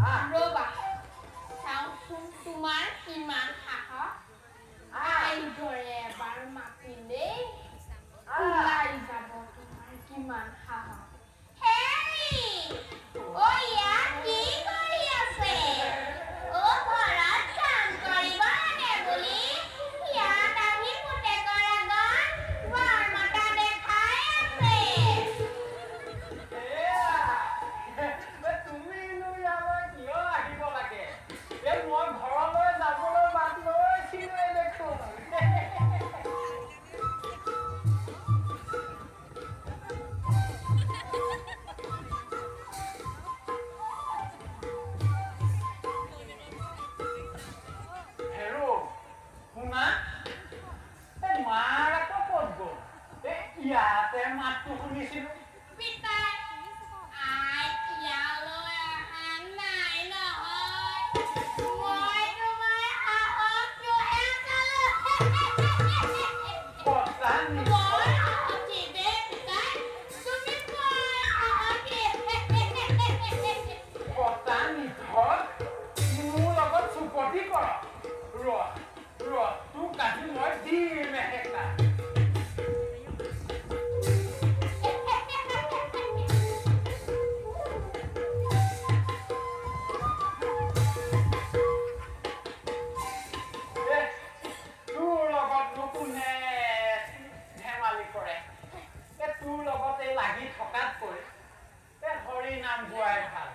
আহ। ৰ'বা, চাওঁচোন তোমাৰ কিমান সাহস। আহ। আই ঘৰে এবাৰ মাতিলেই আহ। ওলাই যাব তোমাৰ কিমান সাহস। হেৰি, অ ইয়াত কি কৰি আছে? অ ঘৰত কাম কৰিব লাগে বুলি ইয়াত আহি পুতেকৰ আগত বৰ মতা দেখাই আছে। এয়া, তুমিনো ইয়ালৈ কিয় আহিব লাগে? এই মই ঘৰলৈ যাবলৈ বাট লৈছিলোৱে দেখোন। হেৰৌ শুনা, এই মাৰ আকৌ ক'ত গ'ল? এই ইয়াতে মাতটো শুনিছিলো। পিতাই, আই ইয়ালৈ অহা নাই নহয়। মই তোমাৰ সাহসটোহে চালো। সঁচা? বৰ নিশ্চয়। সাহসী দেই পিতাই, তুমি বৰ সাহসী। সঁচা নিঠক, মোৰ লগত চুপতি কৰ। ৰ ৰ, তোক আজি মই দিম এসেকা। এ, তোৰ লগতনো কোনে ধেমালি কৰে? এ, তোৰ লগত এই লাগি থকাতকৈ এই হৰি নাম গোৱাই ভাল।